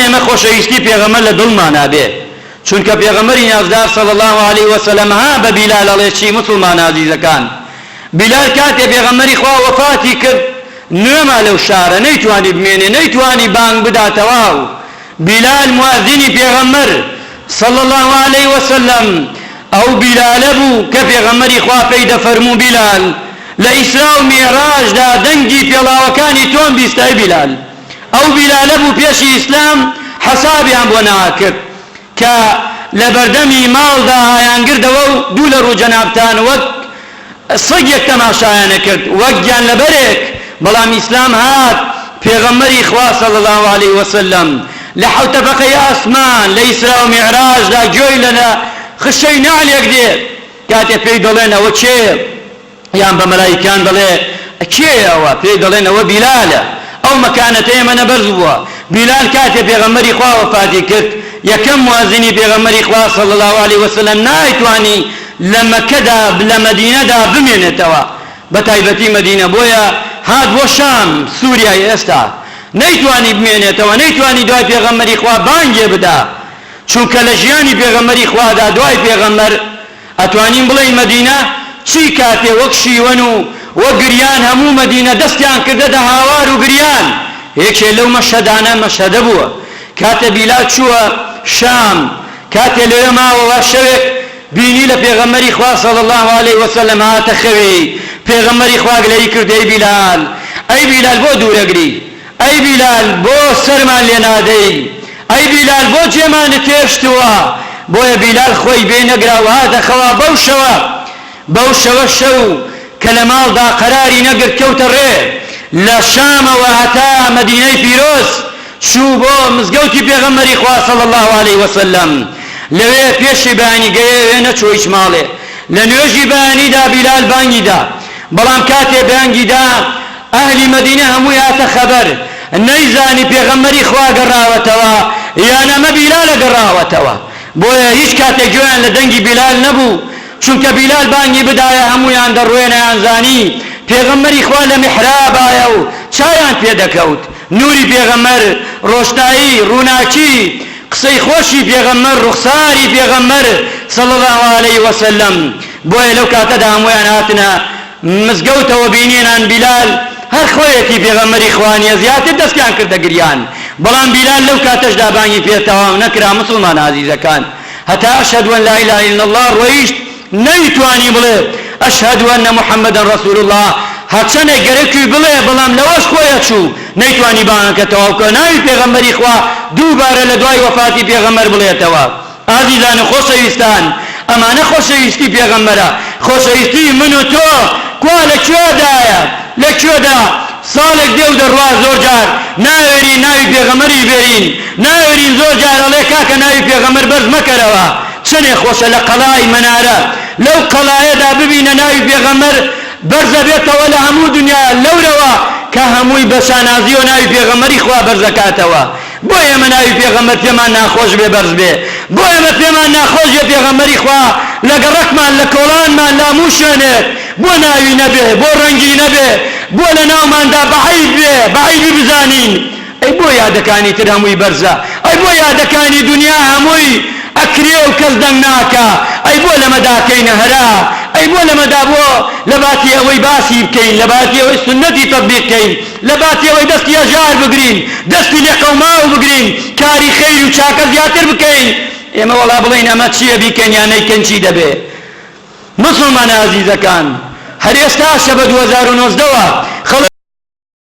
ئێمە خۆشەویستی پێغەمبەر لە دڵمانا بێ چونکە پێغەمبەری نازدار صلی اللە علیە وسلم ها بە بیلال ئەڵێ چی موسڵمانە ئازیزەکان بیلال کاتێ پێغەمبەری خوا وەفاتی کرد نوێما لەو شارە نەیتوانی بمێنێ نەیتوانی بانگ بدا تەواو بیلال موئەزینی پێغەمبەر صلی اللە علیە وسلم ئەو بیلالە بوو کە پێغەمبەری خوا پێی دەفەرموو بیلال لە ئیسرا و میعراجدا دەنگی پێڵاوەکانی تۆم بیست ئەی بیلال ئەو بیلالە بوو پێشی ئیسلام حەسابیان بۆ ناکرد کە لەبەردەمی ماڵدا ئایانگردەوە و دوو لە ڕوو جەنابتان وەک سەگێک تەماشایان ئەکرد وەک گیانلەبەرێک، بەڵام ئیسلام هات پێغەمبەری خوا صلی اللە علیە وسلم لە حەوتەبەقەی ئاسمان لە ئیسرا و میعراجدا گوێی لە خشەی نەعلێک دێ کاتێ پێی دەڵێن ئەوە کێیە؟ یان بە مەلایکان دەڵێ کێیە ئەوە؟ پێی دەڵێن ئەوە بیلالە. ئەو مەکانەتەی ئەمەنە بەرز بووە. بیلال کاتێ پێغەمبەری خوا وەفاتی کرد، یەکەم موئەزینی پێغەمبەری خوا صلی اللە علیە وسلم نایتوانی لە مەکەدا لە مەدینەدا بمێنێتەوە بە تایبەتی مەدینە بۆیە هات بۆ شام، سوریای ئێستا، نەیتوانی بمێنێتەوە نەیتوانی دوای پێغەمبەری خوا بانگێ بدا چونکە لە ژیانی پێغەمبەری خوادا دوای پێغەمبەر ئەتوانین بڵێین مەدینە چی کاتێ وەک شیوەن و وەک گریان هەموو مەدینە دەستیان کردە دە هاوار و گریان یەکێ لەو مەشهەدانە مەشهەدە بووە کاتێ بیلال چووە شام کاتێ لەوێ ماوەوە شەوێک بینی لە پێغەمبەری خوا صلی اللە علیه وسلم هاتە خەوی پێغەمبەری خوا گلەیی کرد ئەی بیلال ئەی بیلال بۆ دوورەگری ئەی بیلال بۆ سەرمان لێ نادەی ئەی بیلال بۆ جێمانت هێشتووە بۆیە بیلال خۆی بێ نەگرا و هاتە خەوا بەو شەوە بەو شەوە شەو کە لە ماڵدا قەراری نەگرت کەوتە ڕێ لە شامەوە هەتا مەدینەی پیرۆز چوو بۆ مزگەوتی پێغەمبەری خوا صلی اللە علیه وسلم لەوێ پێشی بەیانی گەیەوێ نەچووە هیچ ماڵێ لە نوێژی بەیانیدا بیلال بانگی دا بەڵام کاتێ بانگی دا ئەهلی مەدینە هەمووی هاتە خەبەر، نەیزانی پێغەمبەری خوا گەڕاوەتەوە یان ئەمە بیلالە گەڕاوەتەوە، بۆیە هیچ کاتێک گوێیان لە دەنگی بیلال نەبوو، چونکە بیلال بانگی بدایە هەموویان دەڕوێ نەیانزانی پێغەمبەری خوا لە میحرابایە و چاویان پێ دەکەوت، نوری پێغەمبەر، ڕۆشنایی، ڕووناکی، قسەی خۆشی پێغەمبەر، ڕوخساری پێغەمبەر، صلی اللە علیە وسلم، بۆیە لەو کاتەدا هەموویان هاتنە مزگەوتەوە بینینان بیلال هەر خۆیەتی پێغەمبەری خوا نیە زیاتر دەستیان کردە گریان بەڵام بیلال لەو کاتەشدا بانگی پێ تەواو نەکرا موسڵمانە ئازیزەکان هەتا اشهد ان لا اله الا اللە ڕۆیشت نەیتوانی بڵێ اشهد ان محمدا رسول اللە هەرچەنێک گەرەکی بڵێ بەڵام لەوەش خۆی ئەچوو نەیتوانی بانگەکە تەواو بکا ناوی پێغەمبەری خوا دووبارە لە دوای وەفاتی پێغەمبەر بڵێتەوە ئازیزان و خۆشەویستان ئەمانە خۆشەویستی پێغەمبەرە خۆشەویستی من و تۆ کوا لە کوێدایە لە کوێدا ساڵێک دێ و دەڕوا زۆر جار ناوێرین ناوی پێغەمبەریش بێرین ناوێرین زۆر جار ئەڵێ کاکە ناوی پێغەمبەر بەرز مەکەرەوە چەنێ خۆشە لە قەڵای مەنارە لەو قەڵایەدا ببینە ناوی پێغەمبەر بەرزەبێتەوە لە هەموو دنیا لەورەوە کە هەمووی بە شانازیەوە ناوی پێغەمبەری خوا بەرزەکاتەوە بۆ ئێمە ناوی پێغەمبەر پێمان ناخۆش بێ بەرز بێ بۆ ئێمە پێمان ناخۆش بێ پێغەمبەری خوا لە گەڕەکمان لە کۆڵانمان لە هەموو شوێنێک بۆ ناوی نەبێ بۆ ڕەنگی نەبێ بۆ لە ناوماندا بە عەیب بێ بە عەیبی بزانین ئەی بۆ یادەکانی تر هەمووی بەرزە ئەی بۆ یادەکانی دونیا هەمووی ئەکرێ و کەس دەنگ ناکا ئەی بۆ لەمەدا کەینە هەرا ئەی بۆ لەمەدا بۆ لەباتی ئەوەی باسی بکەین لەباتی ئەوەی سوننەتی تەتبیق کەین لەباتی ئەوەی دەستی هەژار بگرین، دەستی لێقەوماو بگرین، کاری خەیر و چاکە زیاتر بکەین، ئێمە وەڵا بڵێین ئەمە چییە بیکەین یان نەیکەین چی دەبێ؟ موسڵمانە ئازیزەکان هەر ئێستاشە بە 2019 وە خەڵک.